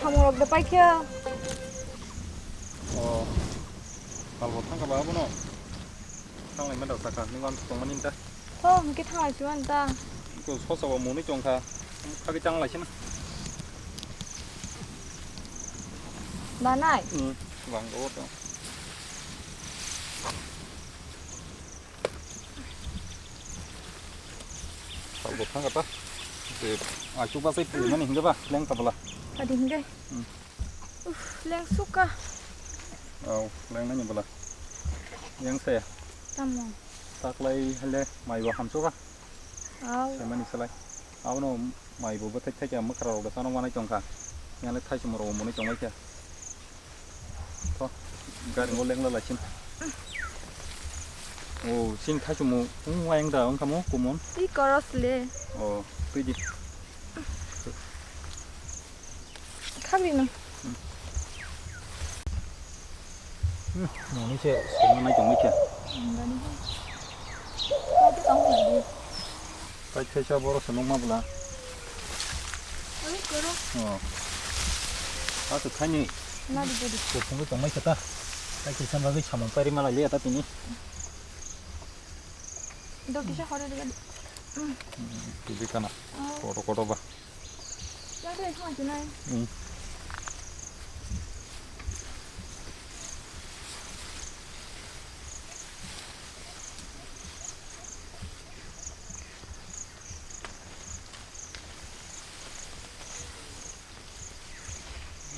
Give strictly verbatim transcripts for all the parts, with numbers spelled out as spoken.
Samung rok de paikha. O, salbo thangkha ba abono. Thanglai manda sakha, nung ang tongmani ta. Tho, hwnkhe thanglai siwan ta. Ko sosa bo muni tongkha. Khagwi changlai sina. Danai? Hmm, bang do to. Salbo thangkha ta. Je, achuk ba sai puri mani hinga ba, leng ta bala. Adi hinga. Hmm. Uf, leng suka. Au, leng nani bala. Yang saya. Tamo. Taklai hale mai bo hamsuka. Au. Semani salai. Abono mai bo bwthai thai khe mwkhra rok da chano manai tongkha. Yang le thai chumro muni tongmai khe. To, gari ngo leng la laisin. O, sing thai chumu, ung wayang da wngkha mo kumon. I koros le. O, twi di. Khabri no. Hmm, nini se songna nai tongwi khe. Nini se. Kau tu tong lagi. Tai khaisa boro se nokma bwla. Oi, koro. Oh. Asa thani. Na di, di. Ko phungo tongmai khe ta. Tai khaisa bagwi samung pairi ma lai liya ta tini. Do kisa hore de. Hmm, tiji kana. Oh. Koto koto ba. Yang tu itu aja nai. Hmm.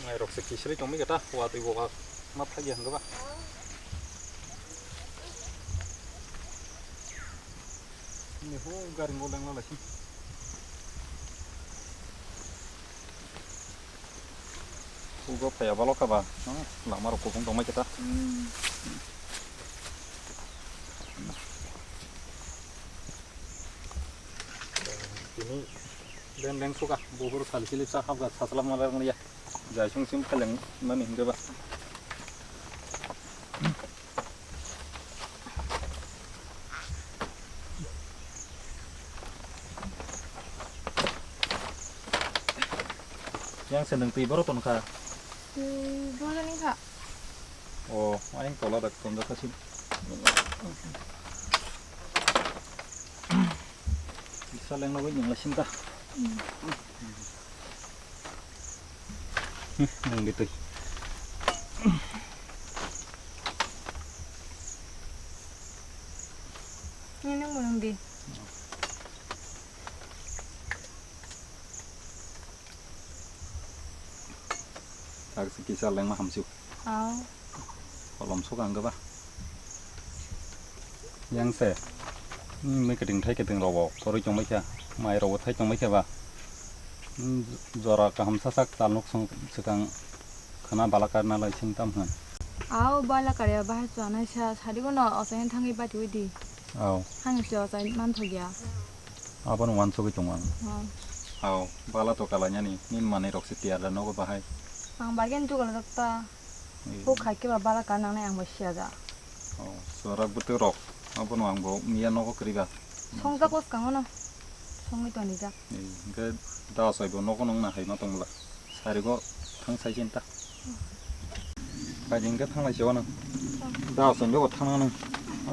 Mai rok se kisri tongmi kata, watwi bo ma phagi hangba. Ni ho gari mo lengla lasi. Ugo phaya balo kaba, lama rok kupung tongmai kata. Hmm. Tini leng leng suka, buhur sal kilip sa hapga saslam malar mani ya. Jai sung sim khaleng mani hingke ba. Yang sendeng twi borok ton kha. Twi borok ni kha. O, ayang tola dak ton jak kha sim. Bisa leng nogoi nang lasim ta. Hmm. Hmm, nang di twi. Ini nang mo nang di. Sak si kisa lengma hamsio. Au. Kolom sok ang ba. Yang se. Ni mui kiting thai kiting robo. Koroi chong bai kha. Mai robo thai chong bai kha ba. Hmm, jora kaham sasak tal nuk song sekang khana bala karna lai sing tam han. Au bala karya bahai chonai sa sadi bono osai thangwi bati udi. Au. Hani se osai man thogya. Abono wansugwi tongo ang. Hmm. Hao, bala to kalainani, nini manwi rok se tiyar da nogo bahai. Ang bai khe dugal jak ta. Ee. Bo khai khe ba bala ka nangnai ang bai siya ja. Oh, sorak bwtwi rok, abono ang bo miya nogo kwrwi ba. Song jak bwskango no. Songwi toni jak. Ee, hwnkhe da soi bo nogo nung na hai ma tong bwla. Sarigo thang sai chinta. Kaijing khe thanglai se wano. Da songjo bo thang nang.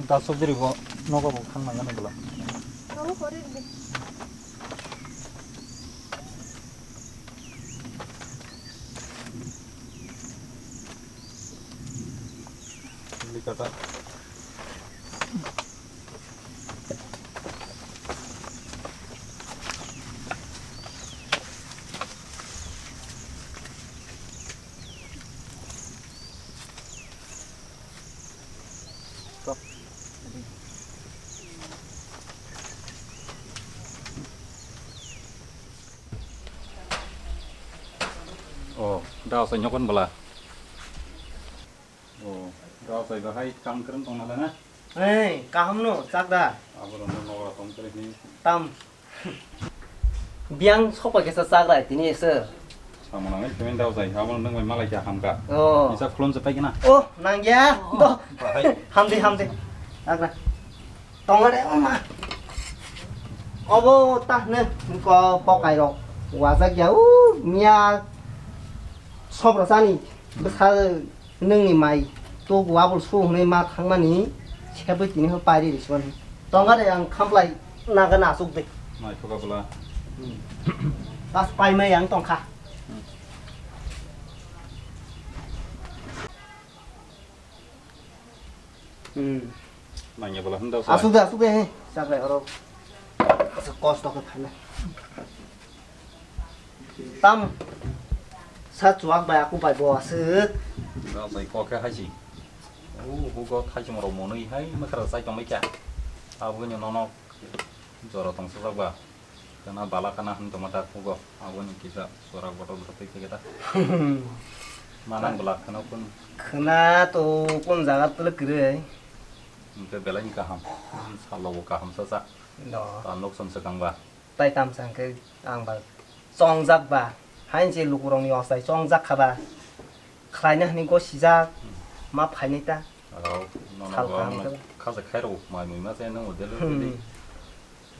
Da sojri bo nogo bo thang nang nang bwla. Likata. Oh, da sa nyokon bala. Oh, da sa bahai kam kren tong nala na. Ei, kaham no, chak da. Abo rong no nogra tong kre ni. Tam. Biang sopa kesa chak rai tini ese. Samo nang ni pemen da jai, abo nang bai malai kya hamka. Oh. Isa khulum se pai kena. Oh, nang ya. Oh, do. Bahai. Hamdi, hamdi. Chak da. Tong re ma. Obo ta ne ko pokai rok. Wajak ya u mia. Sobra sani bwsa nwngni mai tugu abul su hwnwi ma thangmani sebwi tini hwn pairi rwsibani. Tongare ang khamplai naga nasuk de. Mai thuka bwla. Tas paimai ang tongkha. Hmm. Nangya bwla hwn da sa. Asuk de, asuk de, he. Chakrai oro. Asuk kosto khe phaina. Tam sa chuak bai aku bai bo aswk. Da bai kok khe hai si. U hugo thaisung rok monwi hai mwkhra chai tongbai kha. Aboni nono jora tong sajak ba. Khwna bala khwna hwn tongma ta hugo. Aboni kisa jora botol botol tei khe ta. Manang bwla khwna kun. Khwna to kun jaga tele kwrwi. Hwnkhe belai ni kaham. Salo bo kaham sa sa. No. Ta nok som swkang ba. Tai tamsa hwnkhe ang ba chongjak ba, hain se lukurokni ochai chongjak kha ba, khlaina hwnwi gosijak, ma phainai ta. Rao, nono sal bo kaham ang khe ba. Khaja khairok mai mui ma se nang odelo Hmm. Dili.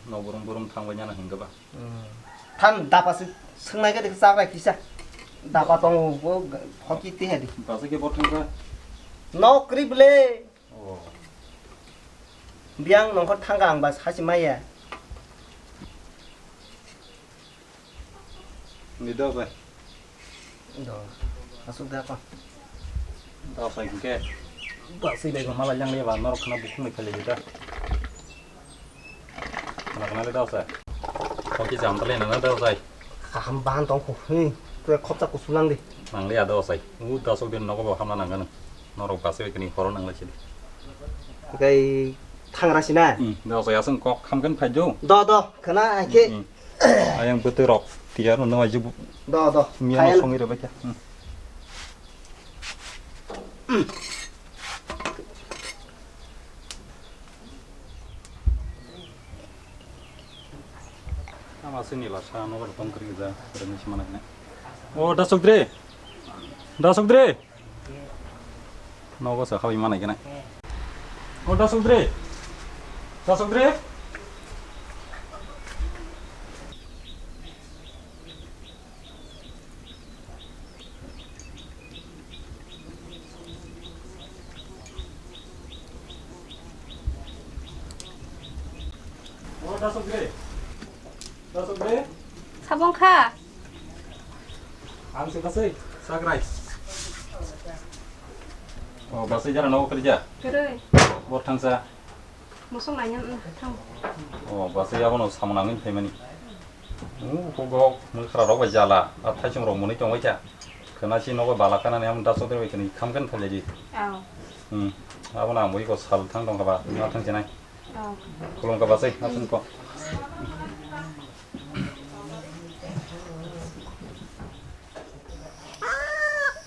No burum burum thangbai nana hwnkhe ba. Hmm. Than dapa se swngnai khe de chak bai kisa. Dapa tongo bo hoki te hadi. Basa khe bo thangkha. No krip le. Oh. Biang nongkhor thangka ang ba sachi maya. Ni da bai. Do. Asuk da ko. Da bai ke. Ba si bai ko mala yang le ba norok khna bukhung le khale da. Khna khna le da sa. Hoki jam tale na da sa. Kaham bahan tong khu. Hei, tu khopsa kusulang di. Nang le ada osai. U dasok din nogo bo hamna nang gana. Norok basi bai kini horo nang lai sidi. Kai thangra sina. Hmm, da osai asung kok hamkan phai jo. Do, do, khana ai ke. Hmm, hmm. Ayang betul rok. Tiar no aji bu. Do, do. Miya no songi re bacha. Hmm. Ama sini la sa no tong kri ja, remi si mana kene. O dasok dre. Dasok dre. Nogo sa khawi mana kene. O dasok dre. Dasok dre. Sabong kha. Ang se basai, sagrai. O, basai jara nogo kerja. Keroi. Bor thangsa. Mosok nainani thang. O, basa yabo no samung nangwi phaimani. Umm, hugo mwkhra rok bai jala, a thaisung rok mwnwi tongwi kha. Khwna si nogo bala kanani, amo da sotwi bai khwnwi khamkhe phailai di. Aw. Hmm. Abo no ang bai ko sal thang tong kha ba, ma thang chenai. Aw. Khulum kha basai, aswng ko.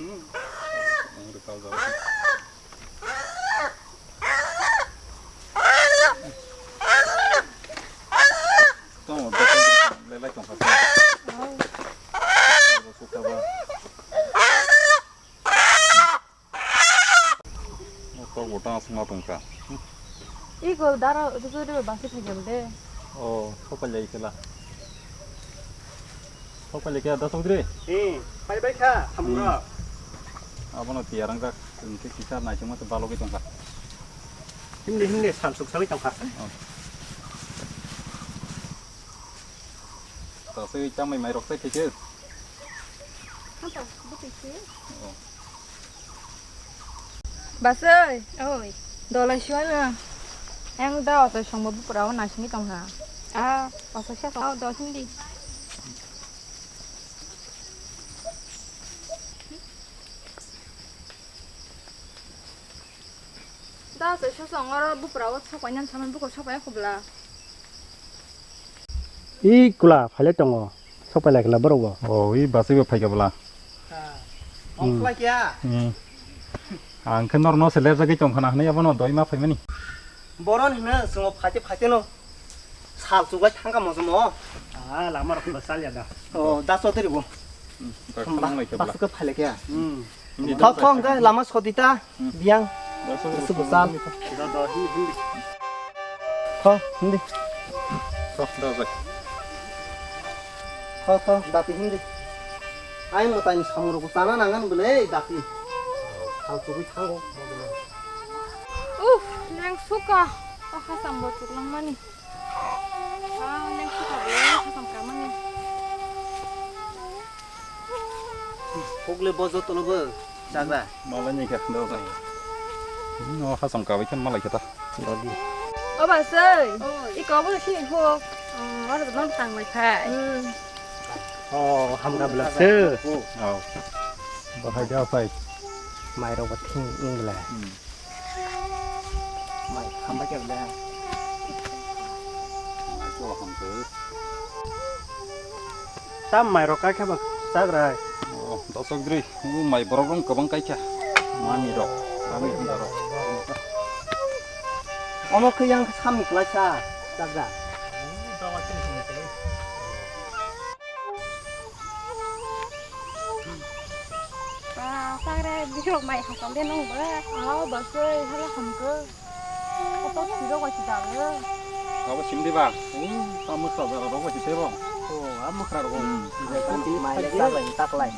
Hmm. Tamo, tamo, le lai tong kha. Tamo, sukha ba. O, kok bo tang sima tong kha. Iko dara, itu tu dia basi phajam de. O, sopai lai kela. Sopai lai kela, da sokdri. Eh, pai bai kha, thamura. Hmm. Abono tiyarang jak, engke kisa naisingma se balogwi tong kha. Himni, himni, sal suk sagwi tong kha. Oh. Taswi chamai mai rok sai thike. Hanta, buti se. Oh. Basai. Oi. Dolai suana. Yang da oto songbo bupura o nasingwi tong kha. Ah, oto sia tong. Oh, do sindi. Da se sosong oro bupra o sopai nan saman buko sopai khobla. I kula phaile tongo, sopai lai kla borok bo. O, i basai bo phaika bwla. Hmm. Ongkhlai kya? Hmm. Ang khe norno se lepjagwi tong khana hwnwi abono doi ma phaimani. Boron hino songo phaite phaite no sal chubai thangka mosomo. Ah, lama rok ba sal ya da. O, da sotri bo. Hmm, ba khana nai khe bwla. Basuk phaile kya? Hmm. Thok thok hwnkhe lama sodita, hmm, biyang. Bwswk bwsal. Tho, hindi. Tho, da bai. Tho, tho, dati hindi. Ai mwtai ni samung rok chana nangan bwle dati. Sal chugwi thango. Uff, leng suka. O hasam bo chuklangmani. Ah, leng suka bwle hasam kamani. Hukle bo jotono bo chagra. Malai ni khe do. No hasam kabai khe malai khe ta. Dodi. O ba soi. Oi. I ko bo si huk. Oro no tang lai khai. Hmm. Oh, hamka bwla se. Oh. Bahai da phai. Mai rok ba thing wng bwla. Hmm. Mai khamba kya bwla. Mai ko ham ko. Tam mai rok kai kha ba chagrai. Oh, dosok dri. U mai borok rong kwbang kai kha. Mami rok. Mami hunda rok. Omo khe yang samni klaisa chagra. Ah, sagre, bikrok mai hasam de nung ba. Ah, basoi, hala hamko. Kotor siro ko si dalo. Abo sim di ba. Oh, amo sa dalo ro ko si tebo. Oh, amo khra ro. Hmm. Mai le tak lai, tak lai.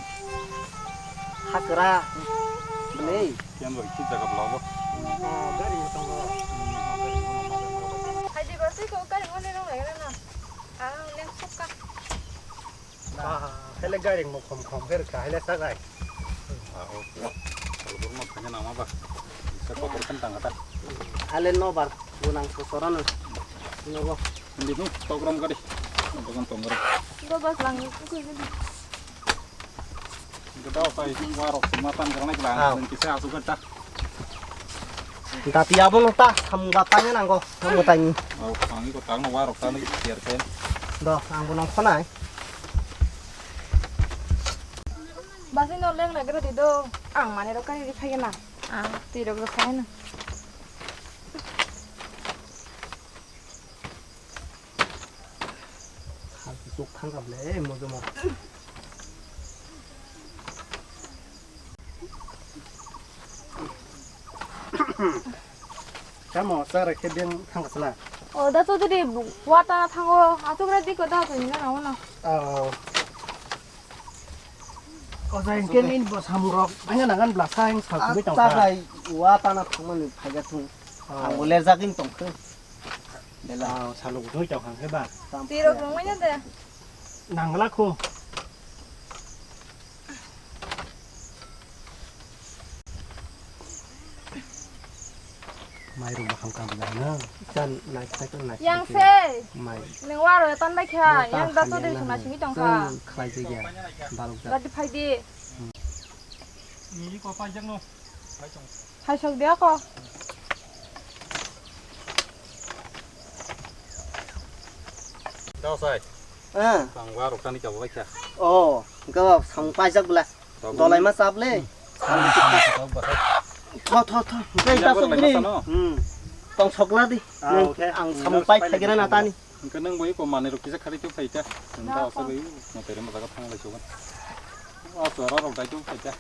Hakra. Bele. Kian ro ki jaga bla bo. Oh, gari mo tong ro. Hai di basoi ko gari mo ne nung lai na. Ah, leng sukka. Ba, hele gari mo khom khom khe rwkha, hele sagai. Ah, oh. Salbur no phanya nama ba. Isa kotor kan tang ata. Hele no bar, gunang sosoran. Nobo. Hindi no, tokrom kadi. Bukan tokrom. Go bas lang, itu sih. Gada sai warok sima tan karena kila. Ah. Kisa asu gata. Dati abo no ta, samung ba tanya nanggo, samung tanya. Oh, pangi ko tang no warok tang ni tiar ken. Do, ang bo nang khonai. Basi no leng na gra di do. Ang mane ro kari ri phai na. Ah, ti ro gra phai na. Hal tuk thang kap le, mo mo. Tamo, sara khe beng thang kasla. O, da Chaudhary, wata thango, asuk ra diko da ko hina na ona. Oh. O, sa hingke min bo samung rok, phanya nangan bla sa hing sal kubui tong kha. Takai, wata na thangmani phaiga thung. Oh. Ang bo lerjagin tong khe. Bela. Oh, salo gudui tong kha khe ba. Tiro rong manya de. Nangla kho. Mai rok baham kam jana. Chan nai sai kan nai. Yang se. Mai. Neng waro tan bai kha. Yang da to de suna sini tong kha. Khlai je ya. Balok ja. Gadi phai di. Ni ko pa jak no. Phai sok dia ko. Dao sai. Ah. Tang waro tani ka bai kha. Oh, ga sam pai jak bla. Dolai ma chap le. Tho, tho, tho. Tei ta sok dini. Hmm. Tong sokla di. Ah, okay. Ang samung pai phaigira na tani. Hingke nang bai ko mane rok kisa khari khe phai ta. Nda sa bai mo tere mo jaga thang lai sogan. O chora rok dai khe phai ta.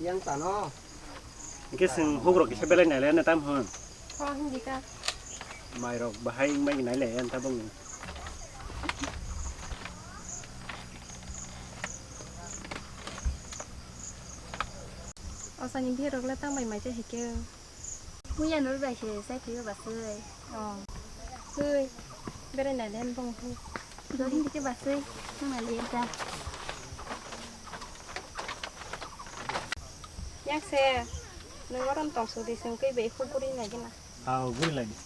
Yang tano. Hingke chwng hukrok kisa belai nailai anw tam hwn. Ho, hindi ka. Mairok bahai wngbai nailai anw tabuk ni. Osani bihirok le tang bai mai chai hai khe. Muya nol bai se sai phaiyo basai. Oh. Hui. Berai nai den bong hu. Dori hindi ke basai. Nang ali da. Yang se. Nang oron tong su di sing kai bai khu buri nai gina. Au, buri lagi.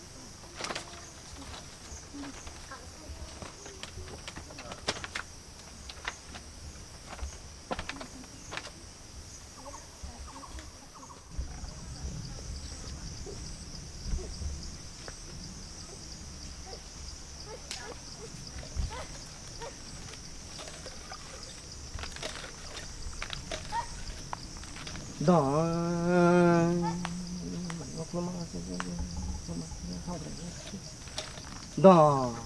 Dong. Dong.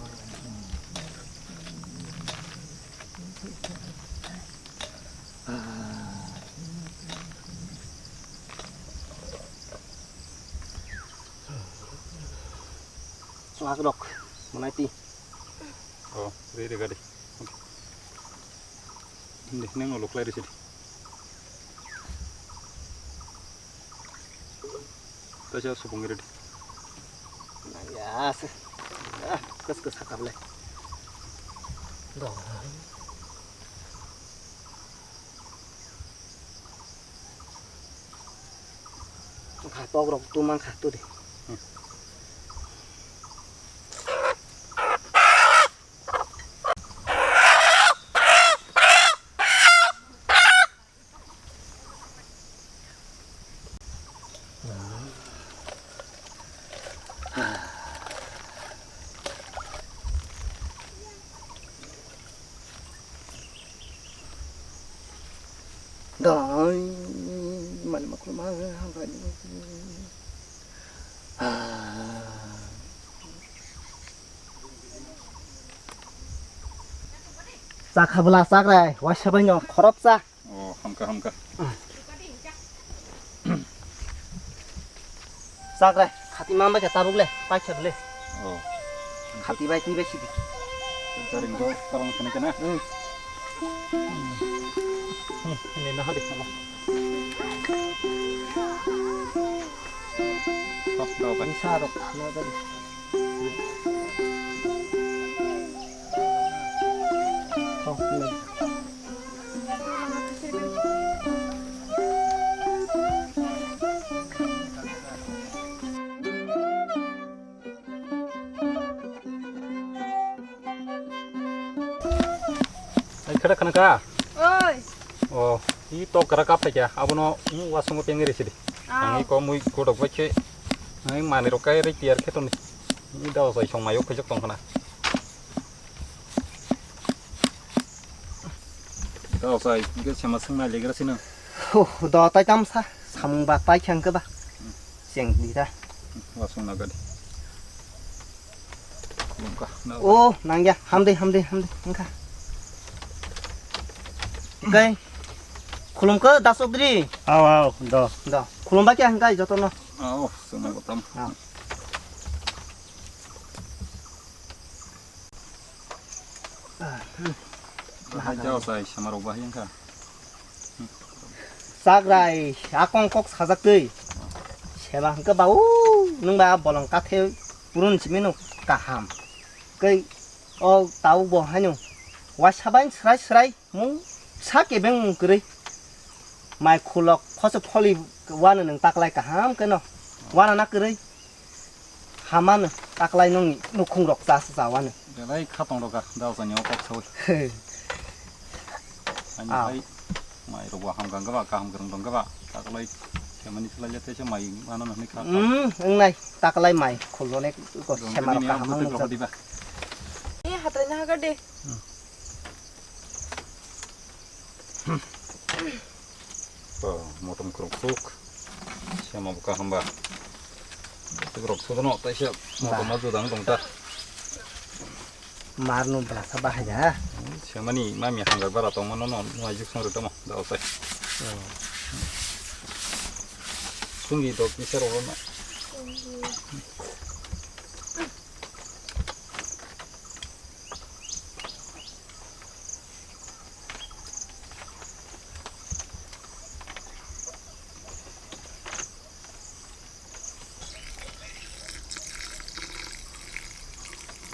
Akrok, manaiti. Oh, ri ri gadi. Hindi, neng uluk lai ri sidi. Tacha supung ri di. Yes. Ah, kas kas hakap le. Dah. Kha tok rok tu mang kha tu di. Dai, mani makhulma hambai. Chakha bwla chakrai, waisa baino khorok cha. Oh, hamkha, hamkha. Chakrai, khati man bai kha tabuk le, pai kha le. Oh. Khati bai twi bai sidi. Jaring go, tarang sini kana. Hmm. Hmm, ini nah di sama. Sok, daw bai. Ini sarok, nah tadi. Ai, khada khana ka? Oi. Oh, i tok kara ka phaikya, abono, mm, wasungo pengri sidi. Aw. Ang i ko mui godok bai khe, ang i manwi rok kai ri tiyar khe toni. I dao sai song mayo khojok tong khana. Dao sai, hingke sema sengma legra sino. Huh, do tai tamsa, samung ba tai khang ke ba. Seng di ta. Wasung na gadi. Khulumkha, na. Oh, nangya, hamde, hamde, hamde, wngkha. Kai, khulumkha, da Chaudhary. Aw, aw, do. Do, khulumba khe hingkai jotono. Aw, sungma botom. Aw. Bahai jao sai, samarok bahai wngkha. Chakrai, akong kok sajak twi. Seba hwnkhe ba, o, nwng ba bolong kathe purun simi no kaham. Kei, o, tau bo haino. Waisa bai srai srai, mung sa kebeng mung kwrwi. Mai khulok, khoso pholi wano nwng taklai kaham keno. Wana na kwrwi. Hamano, taklai nongni nukhung rok cha cha wano. Belai kha tong rok a, dao chani o kok sawi. Ani Ah. Hai, mai rok bo ham kang kaba, kaham kwrwng tong kaba, taklai kemani slai ya teisa mai mano nahni kha. Hmm, wngnai, taklai mai, khulone ko Dong sema rok kini kaham ang butik rok nukjak. Hodiba. Ni hatai na hagar de. To, motom kwrwk suk. Sema bo kaham ba. Kwrwk suk no, tai se motom Ba. Ma judang tong ta. Mar no bla sa bahai da. Semani mami hangar bara tong mano no, no ajuk song rwtamo, da osai. Oh. Sunggi dok kisa rok no.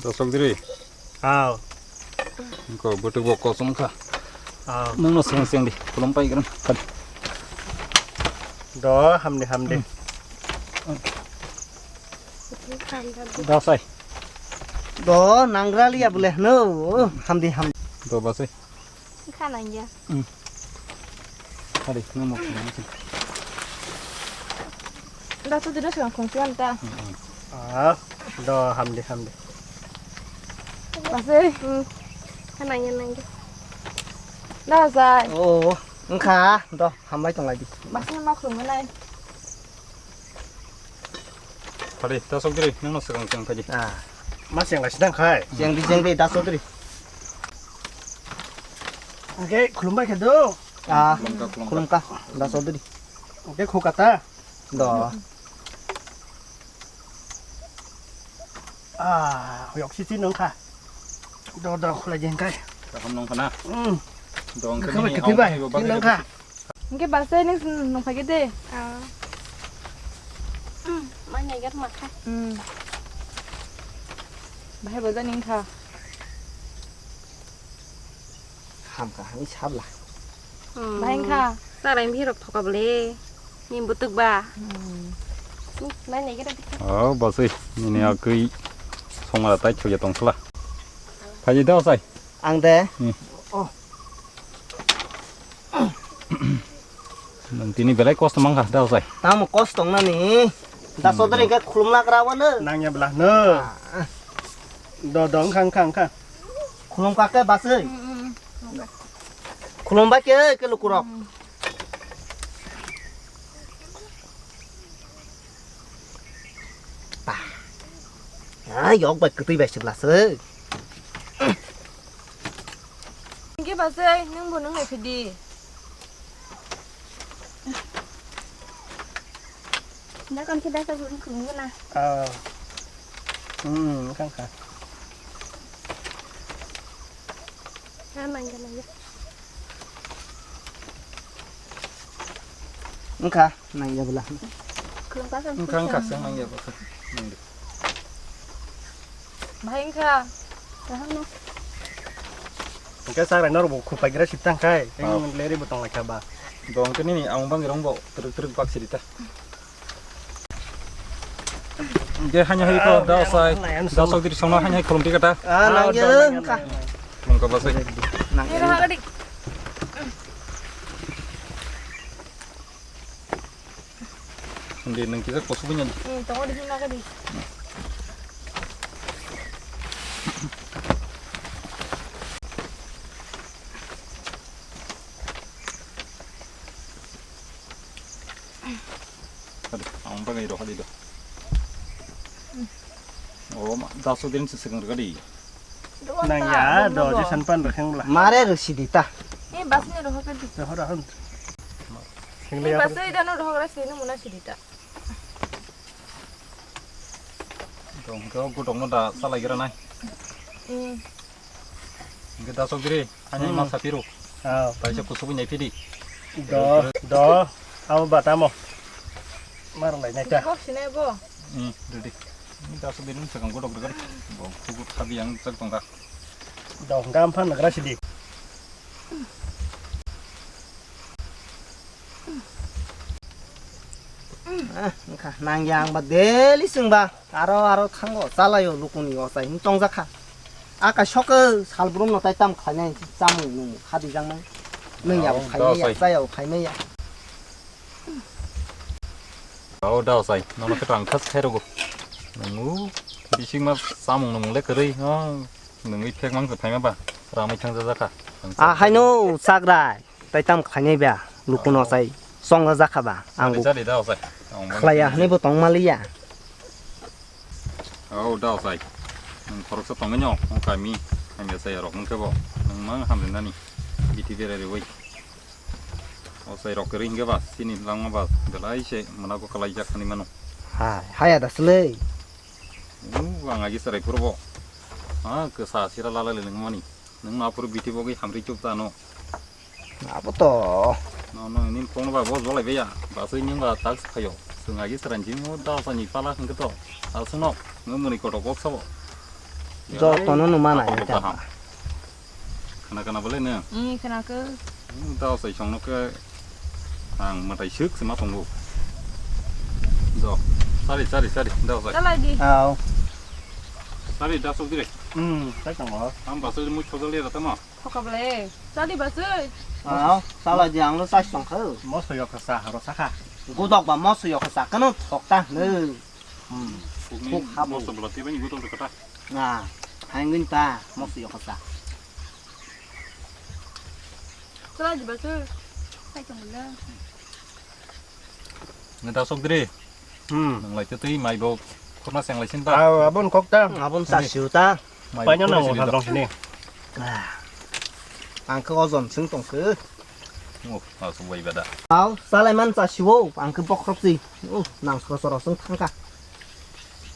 Dosok diri. Aw. Ko butuk bo kosong kha. Aw. Nung no seng seng di. Kolom pai gran. Kali. Do hamdi hamdi. Hmm. Do sai. Do nangraliya bole no. Hamdi hamdi. Do basai. Kha nang ya. Hmm. Hari, nang mo kha nang. Da tu dino sing khong tuan ta. Hmm, hmm. Ah, do hamdi hamdi. Basai. Hmm. Kha nang ya nang ya. Da sai. Oh, wngkha do hambai tong lai di. Basai ma khong nai. Phadi, ta sok diri, nang no swkang swkang phadi. Ah. Ma seng lai sidang khai. Jeng di, jeng di, da Chaudhary. Oke, khulumbai khe do. Ah, Khulumkha, khulumkha. Khulumkha, da Chaudhary. Oke, khukata. Do. Ah, yok si tin nong kha. Do do khulai jeng kai. Kaham nong khana. Hmm. Dong khe khe ni khe bai. Tin nong kha. Hingke basai nung nung phai de. Ah. Hmm, ma ngai gat ma kha. Hmm. Bahai boja ning kha. Ham kha, hani sabla. Hmm. Bahai kha. Sarai mi rok thoka bole. Ni butuk ba. Hmm. Ni, ma ngai gat. Oh, basai. Nini akui. Songmara tai chukya tong sala. Phai de sai. Ang de. Hmm. Oh. Nang tini belai kosto mang kha, da sai. Tamo kosto nani. Da sodri ke khulum na kra wano. Nang ya bla no. Ah. Do do khang khang kha. Khulum ka ke basai. Khulum ba ke ke lukurok. Pa. Ah, yok bai kwtwi bai sibla se. Hingke basai, nung bo nung nai phidi. Dakon khe dakon khulum gana. Ah. Hmm, kang kha. Ha, mangga, mangga. Wngkha, nangya bwla. Wngkha, wngkha, se nangya bwla. Bahai wngkha. Kaham no. Hingke chakrai norok bo khupai gra sip tang khai. Ah. Teng leri bo tong lai kha ba. Bo hingke nini ang bang rong bo twrwk twrwk bak siri ta. Hingke hanya hai ko da sai, da sok diri songno hanya hai khulum tikata. Ah, nangya wngkha. Khulum ka ba sai. Nangya. Iri ha gadi. Hindi nang kisa kosu punya. Hmm, tongo di sini lagi di. Hadi, ang bagay ro hadi do. Oh, ma, daso din sa segang gadi. Nang ya, do je san pan rkheng bla. Mare ro sidi ta. Eh, bas ni roho ke di. Roho roho. Ni bas ni dano roho ra sini muna sidi ta. Dong to gudong no da salai gira nai. Hmm. Hingke da sok diri, hanya ma sapiru. Ah. Paisa kusubu nyai pidi. Do, do, amo batamo. Mar lai nai ta. Kok sinai bo. Hmm, ready. Ini da sok diri segang gudok gudok. Bo kubu khabi yang cek tongka. Do, gam phan nagra sidi. Ah, wngkha, nang yang ba daily sing ba. Aro, aro thango, chalaio lukuni ochai hwn tongjakha. Aka sokhe salbrum no tai tam khlainai chamung nung khadi jangmang. Nung yabo khaimai ya, chayabo khaimai ya. Ao da ochai, nono khe tang khas khai rogo. Nungu bising ma chamung nung le kwrwi, oh, nungwi phek mang khe phaima ba, ramai thang jajakha. Ah, haino chagrai. Tai tam khlainai ba, lukuno sai chongjak kha ba, ang bo khlaiya hwnwi bo tong maliya. O da sai, nwng khoroksa tongwi no, o kami, hamya saya rok wngkhe bo, nwng mang hamrinani, biti berai riwi. O sai rok kwrwi hwnkhe ba, chini langma ba, belai se mwnago kwlaijak hwnwi mano. Hai, haya da swlwi. O, ang agi chwrai phuru bo, ha, kwsa sira lalai le nangmani, nwng aphuru biti bogwi hamri chuk ta no. Abo to. No, no, nini phone ba bo jolai baiya. Basui ning ba tax phaio. Swng agi sranjing o da sa ni pala hwnkhe to. Aswk no, nung muni koto kok sabo. Joto no numa nai ta. Khana khana bole ne. Hmm, khana khe. Da sai song no khe. Ang matai sik sima tongo. Do. Sari, sari, sari. Da sai. Chalai di. Au. Sari, da sok dire. Hmm, sai tongo. Am basui mu chojol ya tama. Thoka bole. Chali basui. Ah, chala di ang lo chas tong kho. Moso yok sa haro sakha. Gudok ba moso yok sa kano thok ta hne. Hmm. Khuk habu. Moso bla tibani gudok kata. Na, hangin ta moso yok sa. Chala di basui. Sai tong le. Neta sok diri. Hmm. Nang lai tei mai bo khorna seng lai sin ta. Aw, abon kok ta. Abon sa siu ta. Mai paino khorna nang sini ha ta. Dong sini. Ah. Ang khe ojon sing tong khe. Oh, aswk bai bada. Aw, salai man sa siu, ang khe bokhorok si. Oh, nang soro soro sing thang kha.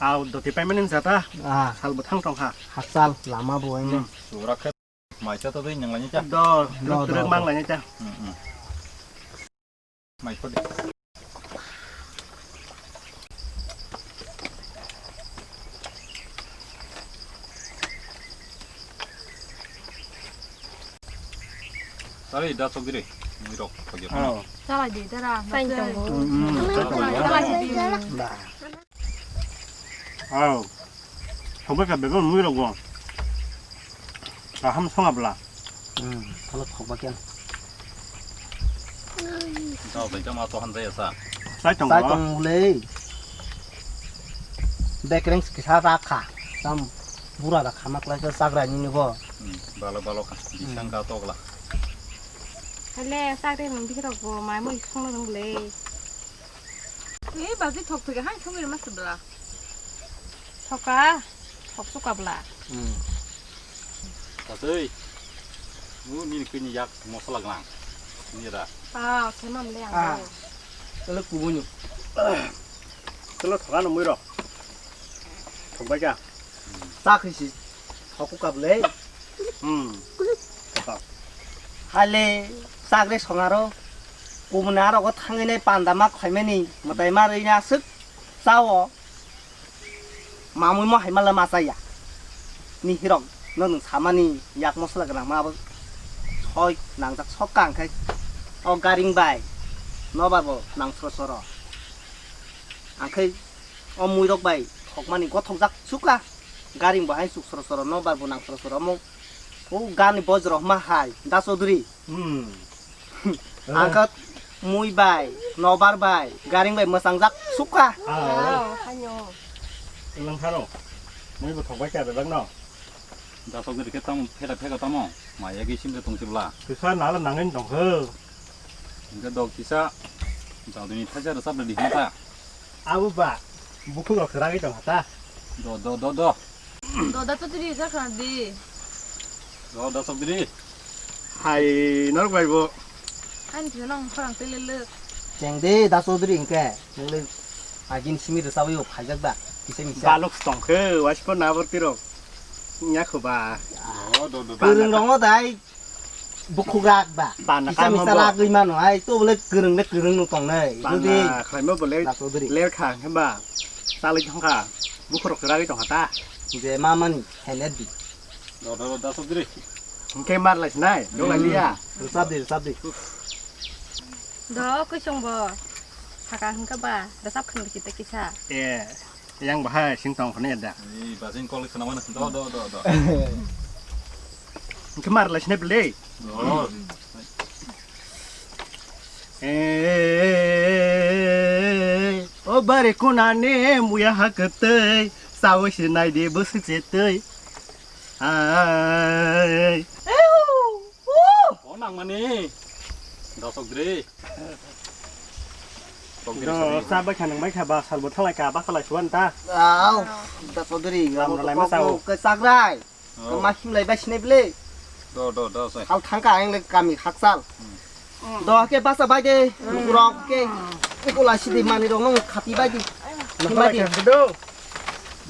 Au doti paimani jata. Ah. Salbo thang tong ha. Hakchal lama bo wngno. Hmm. Sura khe maisa to dei nang lani cha. Do, do, do, do. Mang lani cha. Hmm, hmm. Mai khodi. Tari da sogiri. Mui rok khodi. Oh. Chalai di dara. Sain tongo. Hmm, hmm. Chalai di. Ba. Au. Thokbai kha bebak mui rok bo. Kaham songa bla. Hmm, thalo thokbai kha. Dao bai jama to han jaya sa. Sai tong. Sai tong le. Bekreng kisa rakha. Tam bura da khama klai sa sagra ni ni bo. Hmm, balo balo kha. Hmm. Bisang ka tokla. Hele sagra ni bikhe rok bo mai mui songlo dong le. Ni baji thok thok han songwi ma se bla. Thoka, thok suka bla. Hmm. Tatui. Nu ni kini yak mosla glang. Ni da. Ah, kemam le ang. Ah. Tele kubunyu. Tele thoka no muiro. Thok bai ka. Sakhi si. Thok ku kap le. Hmm. Hale sagre songaro. Kubuna rogo thangine panda ma khaimani. Matai ma rina sik. Chao. Mamui mo hai mala ma chaya. Ni hirok no nung samani yak mosla gwnang ma abo soi nangjak sok kang khai. O garing bai no bar bo nang soro soro. Ang khai o mui rok bai thokmani gothok jak suka. Garing bo hai suk soro soro no bar bo nang soro soro mo. O gani bojro ma hai da Chaudhary. Hmm. Angkha mui bai, nobar bai, garing bai mwsang jak sukha. Ah, oh, hanyo. Lang tharo. Mui bo thok bai kha bebak no. Da sok ni khe tam pheda phega tamo. Maya gi sim de tong sibla. Kisa nala nangin tong khe. Hingke dok kisa. Jaduni thaisa rwchap rwdi hwnta. Abo ba, bukhuk rok kwragwi tong kha ta. Do, do, do, do. Do, da to tiri ja khna di. Do, da sok diri. Hai, norok bai bo. Ani kisa nong khorang tele le. Cheng de, da Chaudhary hingke. Nang le agin simi rwchapwi bo phaijak da. Kisa misa. Balok tong khe, waispo nabor tirok. Nya kho ba. Do, do, do, do. Kwrwng rong o dai. Bukhuk rak ba. Panda kisa kam misa bo. Rak gwi mano ai to bole kwrwng le kwrwng no tong nai. Panda jodi khlaima bole da Chaudhary. Ler kha hwnba. Chalai thong kha. Bukhuk rok kwragwi tong kha ta. Je ma mani henet di. Do, do, do, da Chaudhary. Hwnkhe mar lai sinai. Dong lai liya. Rwchap di, rwchap di. Do, kwisong bo. Hakha hwnkhe ba. Rwchap khwna kita kisa. Eh. Yang bahai sing tong khone da. Ni basing kol khana mana? Do, do, do, do. Kemar lai sine beli. Oh. Eh, o bare kona ne muya hakatei. Sawo sinai de bus chetei. Ai. O nang mani. Dosok dri. Dosok dri. Cha bai kha nang bai kha ba salbo thalai ka ba salai suan ta. Au, da Chaudhary, ram abo ralai to ma sao. Kok ke sagrai. Oh. Kama himlai bai sinai bele. Do, do, do, sai. Hal thangka ang le kami hakchal. Hmm. Do ke basa bai de, hmm, rok ke. Iko la sidi mani rok nong khati bai di. Nang bai di. Himlai kha do.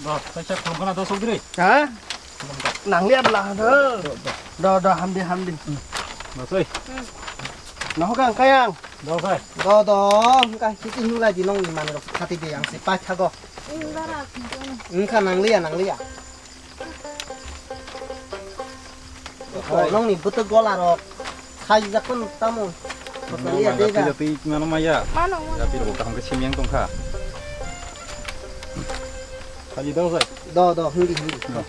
Do, sai sa khulum khana do Chaudhary. Ha? Nang liya bela do. Do, do, hamdi, hamdi. Do, sai. Nohok ang kayang. Do, sai. Do, do, hingka hiti hinglai di nong ni mani rok khati de ang si pai thago. Hingka nang liya, nang liya. Ko nong ni butu gola rok. Khai jak pun tamu. Nong liya de ga. Tapi mano maya. Mano, mano. Tapi rok kaham ke simyang tong kha. Khali dong sai. Do, do, hindi, hindi. Hmm.